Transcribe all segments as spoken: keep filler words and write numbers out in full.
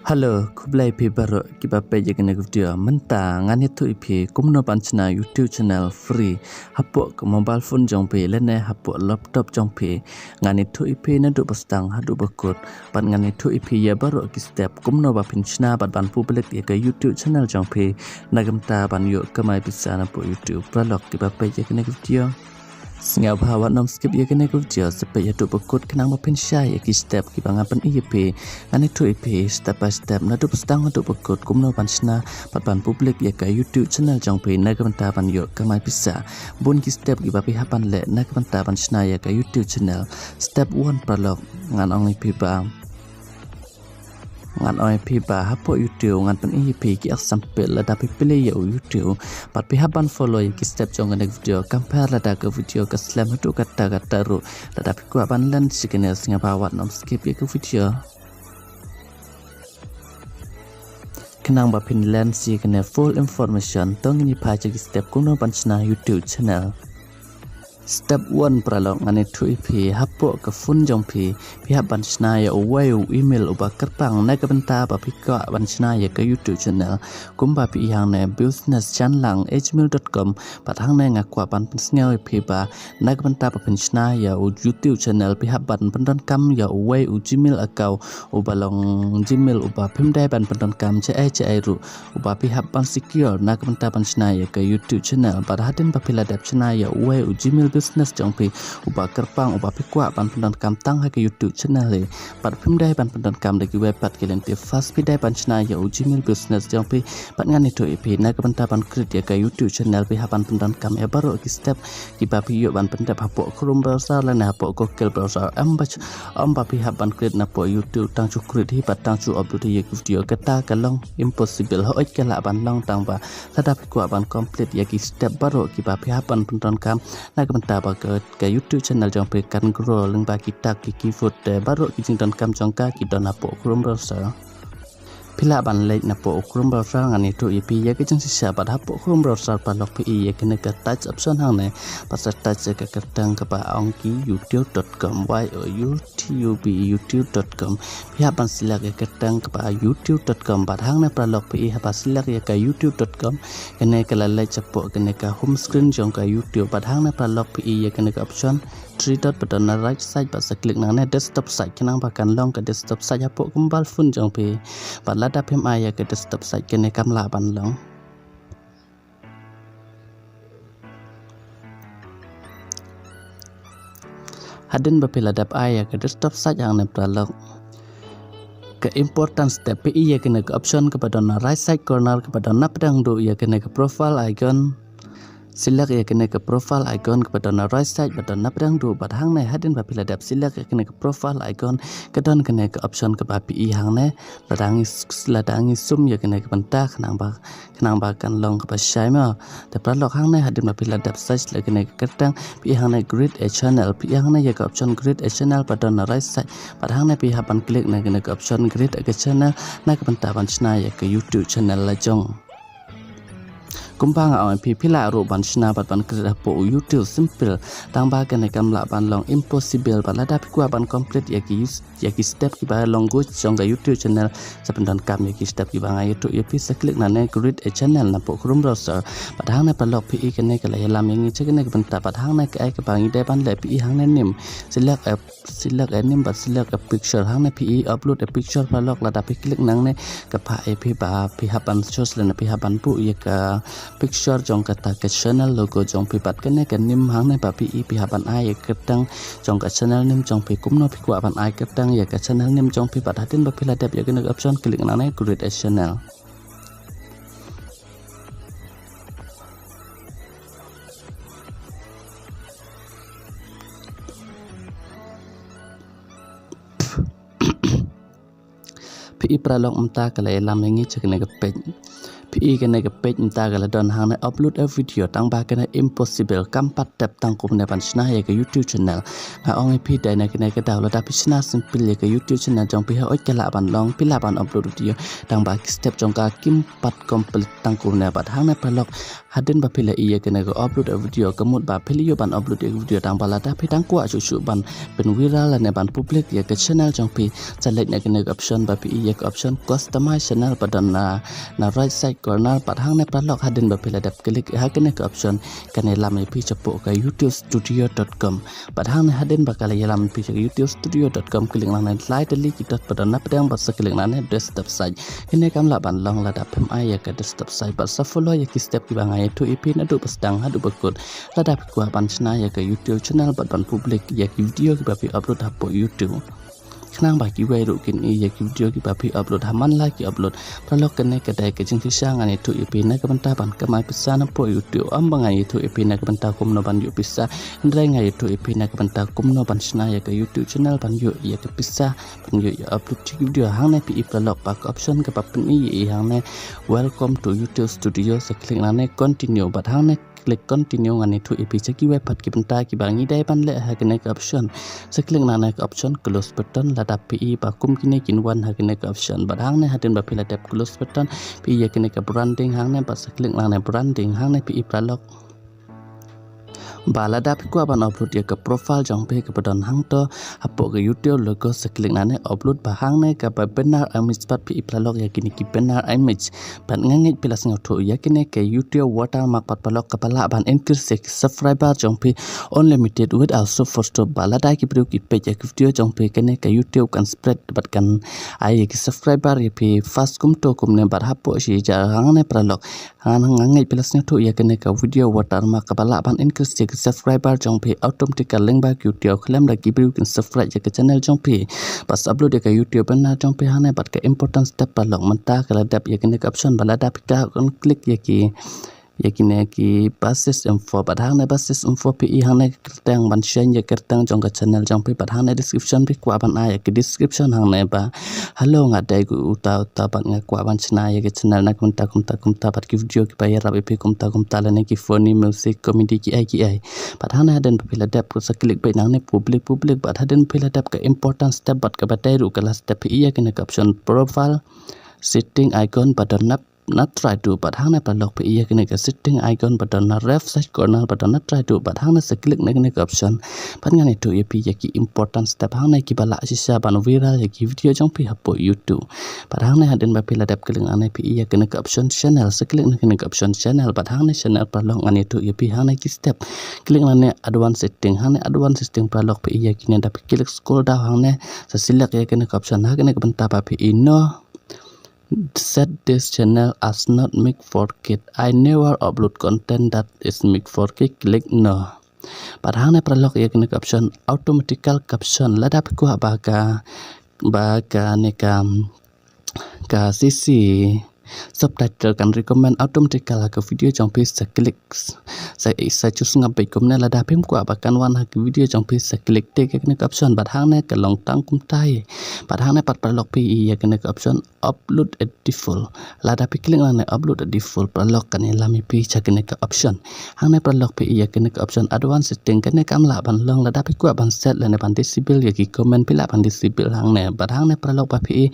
Hello, khublei phi baroh kiba peit ïa kane ka video. Mynta ngan ïathuh ïa phi kumno ban shna YouTube channel free hapoh ka mobile phone jong phi lane hapoh laptop jong phi. Ngan ïathuh ïa phi naduh ba sdang haduh ba kut. Bad ngan ïathuh ïa phi ïa baroh ki step kumno ba phin shna bad ban public ïa ka YouTube channel jong phi na ka bynta ban ïoh kamai pisa napoh YouTube. Paralok kiba peit ïa kane ka video, sngewbha wat nym skip ïa kane ka video, sa peit haduh ba kut khnang ba phin shai ïa ki step kiba ngan pyni ïa phi. Ngan ïathuh ïa phi step by step naduh ba sdang haduh ba kut kumno ban shna bad ban public ïa ka YouTube channel jong phi na ka bynta ban ïoh kamai pisa. Bun ki step kiba phi hap ban leh na ka bynta ban shna ïa ka YouTube channel. Step one, paralok, ngan ong ïa phi ba ngan ong ïa phi ba hapoh YouTube ngan pyni ïa phi ki example. Lada phi plie ïa u YouTube bad phi hap ban follow ïa ki step jong kane ka video, compare lada ka video ka slem haduh katta katta ruh, lada phi kwah ban len sha kane, sngewbha wat nym skip ïa ka video. Khnang ba phin len sha kane full information, to ngin ïa phai sha ki step kumno ban shna YouTube channel. Step one, paralok, ngan ïathuh ïa phi, hapoh ka phone jong phi phi hap ban shna ïa uwei u email uba kyrpang na ka bynta ba phi kwah ban shna ïa ka YouTube channel. Kumba phi i hangne, business shanlang at gmail dot com. Bad hangne nga kwah ban pynsngew ïa phi ba na ka bynta ba phin shna ïa u YouTube channel phi hap ban pyndonkam ïa uwei u Gmail account uba long Gmail uba phim dei ban pyndonkam shaei shaei ruh, uba phi hap ban secure na ka bynta ban shna ïa ka YouTube channel. Bad hadien ba phi la dep shna ïa uwei u Gmail business jong phi uba kyrpang uba phi kwah ban pyndonkam tang ha ka YouTube channel hi, bad phim dei ban pyndonkam da kiwei pat ki lynti, first phi dei ban shna ïa u Gmail business jong phi. Bad ngan ïathuh ïa phi na ka bynta ban create ïa ka YouTube channel phi hap ban pyndonkam ïa baroh ki step kiba phi ïoh ban pyndep hapoh Chrome browser lane hapoh Google browser. Em ba ym ba phi hap ban create napoh YouTube, tang shu create hi bad tang shu upload hi ïa ki video, kata ka long impossible. Hooid ka lah ban long tang ba lada phi kwah ban complete ïa ki step baroh kiba phi hap ban pyndonkam na ka bynta ba ka, ka YouTube channel jong phi kan grow lyngba kita ki keyword, te baroh ki jingdonkam jong ka ki don hapoh Chrome browser. Phi lah ban leit napoh u Chrome browser, ngan ïathuh ïa phi ïa ka jingshisha. Bad hapoh Chrome browser, paralok, phi i ïa kane ka touch option hangne, bad sa touch ïa ka kyrteng kaba ong ki youtube dot com, Y O U T U B E, youtube dot com. Phi hap ban select ïa ka kyrteng kaba youtube dot com. Bad hangne, paralok, phi i haba select ïa ka youtube dot com, kane ka la leit shapoh kane ka home screen jong ka YouTube. Bad hangne, paralok, phi i ïa kane ka option three dot ba don na right side, bad sa click nangne desktop site, khnang ba kan long ka desktop site hapoh ka mobile phone jong phi. Bad lada phim ai ïa ka desktop site, kane kam lah ban long. Hadien ba phi la dep ai ïa ka desktop site hangne, paralok, ka important step, phi i ïa kane ka option kaba don na right side corner kaba don napdeng duh ïa kane ka profile icon. Select ïa kane ka profile icon kaba don na right side ba don napdeng duh. Bad hangne hadien ba phi la dep select ïa kane ka profile icon, ka don kane ka option kaba phi i hangne. Lada ngi s-, lada ngi zoom ïa kane ka bynta khnang ba, khnang ba kan long kaba shai mo. Te paralok, hangne hadien ba phi la dep search ïa kane ka kyrteng, phi i hangne create a channel, phi i hangne ïa ka option create a channel ba don na right side. Bad hangne phi hap ban click na kane ka option create a channel na ka bynta ban shna ïa ka YouTube channel la jong. Kumba nga ong ïa phi, phi lah ruh ban shna bad ban create hapoh u YouTube, simple. Tang ba kane kam lah ban long, impossible. Bad lada phi kwah ban complete ïa ki, ïa ki step kiba long goal jong ka YouTube channel, sa pyndonkam ïa ki step kiba nga ïathuh ïa phi, sa click nangne create a channel napoh Chrome browser. Bad hangne, paralok, phi i kane ka la ïalam ïa ngi sha kane ka bynta. Bad hangne kaei kaba ngi dei ban leh, phi i hangne name. Select a Select a name bad select a picture. Hangne phi i upload a picture, paralok. Lada phi click nangne, ka phah ïa phi ba phi hap ban choose lane phi hap ban buh ïa ka picture jong kata ka channel logo jong phi. Bad kane ka name hangne ba phi i, phi hap ban ai ïa ka kyrteng jong ka channel name jong phi. Kumno phi kwah ban ai kyrteng ïa ka channel name jong phi. Bad hadien ba phi la dep ïa kane ka option, click nangne create a channel. Phi i, paralok, mynta ka la ïalam ïa ngi sha kane ka page. Phi i kane ka page mynta ka la don hangne upload a video, tang ba kane impossible, kam pat dep tang kumne ban shna ïa ka YouTube channel. Nga ong ïa phi dei na kane ka daw, lada phi shna simple ïa ka YouTube channel jong phi, hooid ka lah ban long, phi lah ban upload video, tang ba ki step jong ka kim pat complete tang kumne. Bad hangne paralok, hadien ba phi la i ïa kane ka upload a video, ka mut ba phi la ïoh ban upload ïa ka video, tang ba lada phi dang kwah shuh shuh ban pynviral lane ban public ïa ka channel jong phi, sa leit na kane ka option ba phi i ïa ka option customize channel ba don na, na right side corner. Bad hangne paralok, hadien ba phi la dep click ha kane ka option, kan ïalam ïa phi shapoh ka youtube studio dot com. Bad hangne hadien ba ka la ïalam ïa phi sha ka youtube studio dot com, click nangne lai tylli ki dot ba don na pdeng bad sa click nangne desktop site. Kane kam lah ban long lada phim ai ïa ka desktop site. Bad sa follow ïa ki step kiba nga ïathuh ïa phi naduh ba sdang haduh ba kut. Lada phi kwah ban shna ïa ka YouTube channel bad ban public ïa ki video kiba phi upload hapoh YouTube, khnang ba kiwei ruh kin i ïa ki video kiba phi upload ha man la ki upload. Paralok, kane ka dei ka jingshisha ngan ïathuh ïa phi na ka bynta ban kamai pisa napoh YouTube. Ym ba ngan ïathuh ïa phi na ka bynta kumno ban ïoh pisa, hynrei ngan ïathuh ïa phi na ka bynta kumno ban shna ïa ka YouTube channel ban ïoh ïa ka pisa ban ïoh ïa upload ki video. Hangne phi i paralok ba ka option kaba pyni ïa i hangne, welcome to YouTube Studio. Sa click nangne continue. Bad hangne click continue, ngan ïathuh ïa phi sha kiwei pat ki bynta kiba ngi dei ban leh ha kane ka option. Sa click nangne ka option close button, lada phi i ba kum kine kin wan ha kane ka option. Bad hangne hadien ba phi la dep close button, phi i ïa kane ka branding hangne, bad sa click nangne branding. Hangne phi i paralok ba lada phi kwah ban upload ïa ka profile jong phi kaba don hangto hapoh ka YouTube logo, sa click nangne upload. Bad hangne kaba banner image pat phi i paralok ïa kine ki banner image. Bad nga ngeit phi la sngewthuh ïa kine ka YouTube watermark pat paralok kaba lah ban increase ïa ki subscriber jong phi unlimited without super stop. Bad lada ki briew ki peit ïa ki video jong phi, kane ka YouTube kan spread bad kan ai ïa ki subscriber ïa phi fast kumto kumne. Bad hapoh shi jar hangne paralok, nga ngeit phi la sngewthuh ïa kane ka video watermark kaba lah ban increase ïa ki subscriber jong phi automatically lyngba ki YouTube khlem da ki briew kin subscribe ïa ka channel jong phi. Bad sa upload ïa ka YouTube banner jong phi hangne. Bad ka important step paralok, mynta ka la dep ïa kane ka option ba lada phi kwah ban click ïa ki, ïa kine ki basis info. Bad hangne basis info phi i hangne kyrteng ban shane ïa kyrteng jong ka channel jong phi. Bad hangne description phi kwah ban ai ïa ka description hangne ba, hello, nga dei uta uta bad nga kwah ban shna ïa ka channel na kumta kumta kumta, bad ki video kiba ïarap ïa phi kumta kumta, lane ki funny, music, comedy, ki ai ki ai. Bad hangne hadien ba phi la dep, sa click beit nangne public public. Bad hadien ba phi la dep, ka important step bad kaba dei ruh ka last step, phi i ïa kane ka option profile setting icon ba don na, na try to. Bad hangne paralok phi i ïa kane ka setting icon ba don na left side corner ba don na try to. Bad hangne sa click na kane ka option. Bad ngan ïathuh ïa phi ïa ki important step hangne kiba lah shisha ban viral ïa ki video jong phi hapoh YouTube. Bad hangne hadien ba phi la dep click nangne, phi i ïa kane ka option channel. Sa click na kane ka option channel. Bad hangne channel paralok, ngan ïathuh ïa phi hangne ki step. Click nangne advanced setting. Hangne advanced setting paralok phi i ïa kine, da phi click scroll down hangne, sa select ïa kane ka option ha kane ka bynta ba phi i no, set this channel as not make for kid. I never upload content that is make for kid. Click no. Bad hangne paralok ïa kane ka option automatical caption. Lada phi kwah ba ka, ba kane ka, ka C C subtitle kan recommend automatically ha ka video jong phi, sa click, sa, sa choose nga beit kumne. Lada phim kwah ba kan wan ha ka video jong phi, sa click tick ïa kane ka option. Bad hangne ka long tang kumta hi. Bad hangne pat paralok phi i ïa kane ka option upload at default. Lada phi click nangne upload at default paralok, kan ïalam ïa phi sha kane ka option. Hangne paralok phi i ïa kane ka option advanced setting. Kane kam lah ban long, lada phi kwah ban set lane ban disable ïa ki comment, phi lah ban disable hangne. Bad hangne paralok ba phi i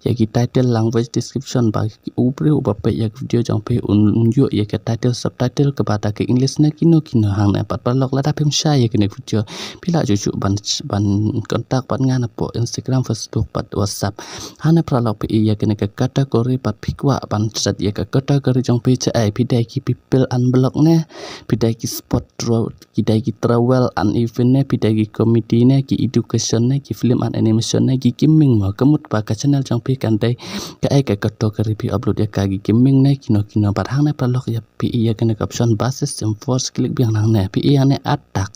ïa ki title, language, description, ba u briew uba peit ïa ka video jong phi un, un ïoh ïa ka title, subtitle kaba da ka English ne kino kino hangne. Bad paralok lada phim shai ïa kane ka video, phi lah shuh shuh ban, ban contact bad nga napoh Instagram, Facebook bad WhatsApp. Hangne paralok phi i ïa kane ka category bad phi kwah ban set ïa ka category jong phi shaei, phi dei ki people unblock ne, phi dei ki sport, ro-, ki dei ki travel and event ne, phi dei ki comedy ne, ki education ne, ki film and animation ne, ki gaming mo. Ka mut ba ka channel jong phi kan dei kaei ka category phi upload ïa ka, ki gaming ne, kino kino. Bad hangne paralok ïa phi i ïa kane ka option basis info, sa click biang nangne. Phi i hangne add tag.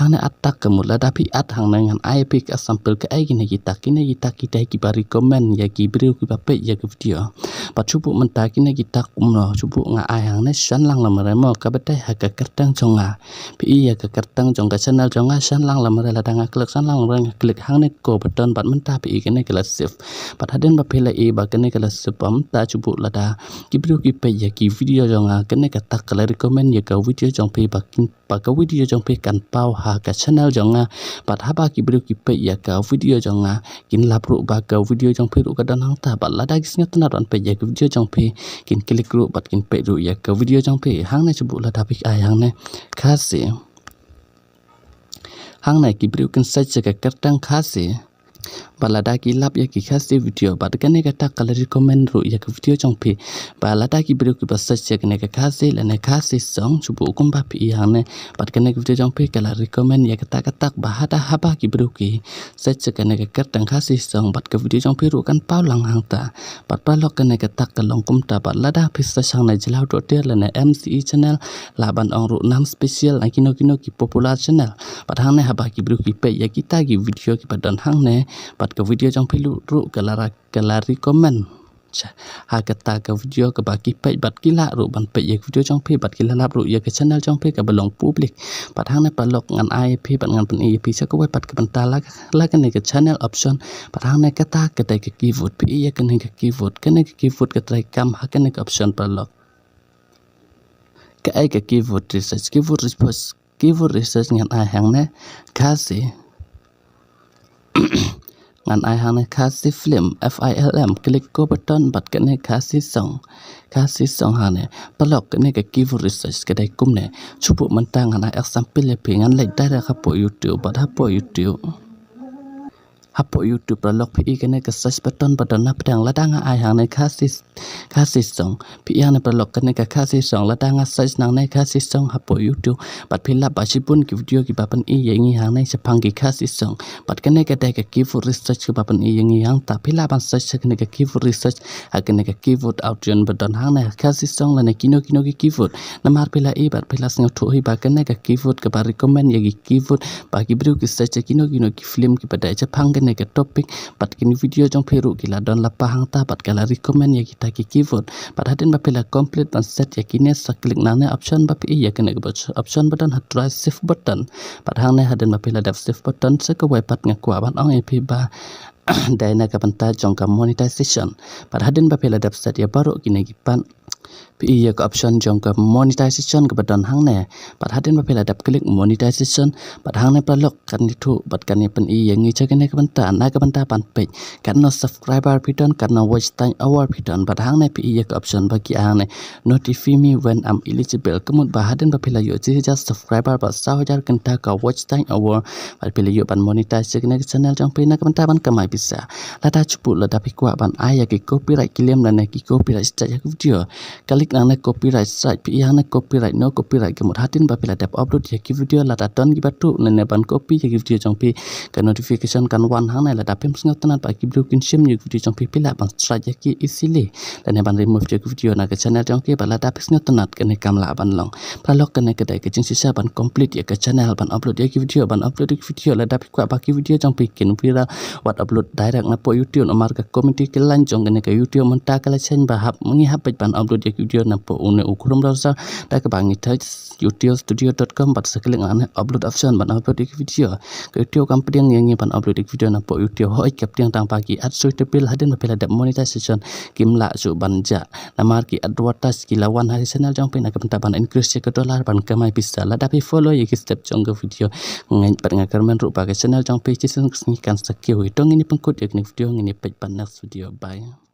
Hangne add tag ka mut lada phi add hangne ngan ai phi ka sample kaei kine ki tag. Kine ki tag ki dei kiba recommend ïa ki briew kiba peit ïa ka video. Bad shu buh mynta kine ki tag kumno, shu buh nga ai hangne Shanlang Lamare mo, kaba dei ha ka kyrteng jong nga. Phi i ïa ka kyrteng jong ka channel jong nga Shanlang Lamare, lada nga click Shanlang Lamare, nga click hangne ka button bad mynta phi i kane ka la save. Bad hadien ba phi la i ba kane ka la save, bad mynta shu buh lada ki briew ki peit ïa ki video jong nga, kane kata ka la recommend ïa ka video jong phi ba kin, ba ka video jong phi kan paw ha ka channel jong nga. Bad haba ki briew ki peit ïa ka video jong nga, kin lap ruh ba ka video jong phi ruh ka don hangta. Bad lada ki sngewtynnat ban peit ïa ka video jong phi, kin click ruh bad kin peit ruh ïa ka video jong phi. Hangne shu buh lada phi ai hangne Khasi. Hangne ki briew kin search ïa ka kyrteng Khasi. Bad lada ki lap ïa ki Khasi video, bad kane kata ka la recommend ruh ïa ka video jong phi. Bad lada ki briew kiba search ïa kane ka Khasi lane Khasi song, shu buh kumba phi ïa hangne. Bad kane ka video jong phi ka la recommend ïa kata kata, bad hada haba ki briew ki search ïa kane ka kyrteng Khasi song, bad ka video jong phi ruh kan paw lang hangta. Bad paralok, kane kata ka long kumta, bad lada phi search hangne Jylla Dohtir lane M C E channel, lah ban ong ruh nam special, na kino kino ki popular channel. Bad hangne haba ki briew ki peit ïa kita ki video kiba don hangne, bad ka video jong phi ruh ka la ra-, ka la recommend. Cha, ha kata ka video kaba ki peit, bad ki lah ruh ban peit ïa ka video jong phi, bad ki la lap ruh ïa ka channel jong phi kaba long public. Bad hangne paralok, ngan ai ïa phi bad ngan pyni ïa phi sha kawei pat ka bynta la, la kane ka channel option. Bad hangne kata ka dei ka keyword, phi ïa kane ka keyword, kane ka keyword ka trai kam ha kane ka option paralok. Ka ai ka keyword research, keyword research, keyword research ngan ai hangne Khasi. Ngan ai hangne Khasi film, F I L M, click ko button bad kane Khasi song. Khasi song hangne. Paralok, kane ka keyword research ka dei kumne. Shu buh mynta ngan ai example ïa phi, ngan leit direct hapoh YouTube, bad hapoh YouTube. Hapoh YouTube paralok, phi ïa kane ka search button ba don na pdeng, lada nga ai hangne Khasi, Khasi song. Phi ïa hangne paralok, kane ka Khasi song, lada nga search nangne Khasi song hapoh YouTube. Bad phi lap ba shibun ki video kiba pyni ïa ngi hangne shaphang ki Khasi song. Bad kane ka dei ka keyword research kaba pyni ïa ngi hangta, phi lah ban search ha kane ka keyword research, ha kane ka keyword option ba don hangne Khasi song lane kino kino ki keyword. Namar phi la ïohi bad phi la sngewthuh hi ba kane ka keyword kaba recommend ïa ki keyword ba ki briew ki search ïa kino kino ki film kiba dei shaphang kane ka topic. Bad kine video jong phi ruh ki la don lypa hangta, bad ka la recommend ïa kita ki keyword. Bad hadien ba phi la complete ban set ïa kine, sa click nangne option ba phi ïa kane ka option ba don ha trai save button. Bad hangne hadien ba phi la dep save button, sa kawei pat nga kwah ban ong ïa phi ba dei na ka bynta jong ka monetization. Bad hadien ba phi la dep set ïa baroh kine ki pat, phi ïa ka option jong ka monetization kaba don hangne. Bad hadien ba phi la dep click monetization, bad hangne paralok kan ïathuh bad kan ïa pyni ïa ngi sha kane ka bynta, na ka bynta ban peit katno subscriber phi don, katno watch time hour phi don. Bad hangne phi ïa ka option ba ki ai hangne notify me when I'm eligible. Ka mut ba hadien ba phi la ïoh shi hajar subscriber bad saw hajar kynta ka watch time hour, bad phi la ïoh ban monetize ïa kane ka channel jong phi, na ka bynta ban kamai pisa. Lada shu buh, lada phi kwah ban ai ïa ki copyright claim lane ki copyright strike ïa ki video, click nangne copyright strike, phi ïa hangne copyright, no copyright. Ka mut hadien ba phi la dep upload ïa ki video, lada don kiba tuh lane ban copy ïa ki video jong phi, ka notification kan wan hangne. Lada phim sngewtynnat ba ki briew kin shim ïa ki video jong phi, phi lah ban strike ïa ki easily lane ban remove ïa ki video na ka channel jong ki. Bad lada phi sngewtynnat, kane kam lah ban long. Paralok, kane ka dei ka jingshisha ban complete ïa ka channel, ban upload ïa ki video, ban upload ïa ki video. Lada phi kwah ba ki video jong phi kin viral, wat upload direct napoh YouTube, namar ka community guideline jong kane ka YouTube mynta ka la change ba hap, ngi hap beit ban upload ïa ki video napoh une u Chrome browser, da kaba ngi type youtube studio dot com bad sa click nangne upload option ban upload ïa ki video. Ka YouTube kam pdiang ïa ngi ban upload ïa ki video napoh YouTube, hooid ka pdiang, tang ba ki ad suitable, hadien ba phi la dep monetization kim lah shuh ban jah. Namar ki advertise ki la wan ha ka channel jong phi, na ka bynta ban increase ïa ka dollar, ban kamai pisa. Lada phi follow ïa ki step jong ka video, nga ngeit bad nga kyrmen ruh ba ka channel jong phi shisien ka sngi kan sa kiew hi. To ngin ïa pynkut ïa kane ka video, ngin ïa peit pat next video. Bye.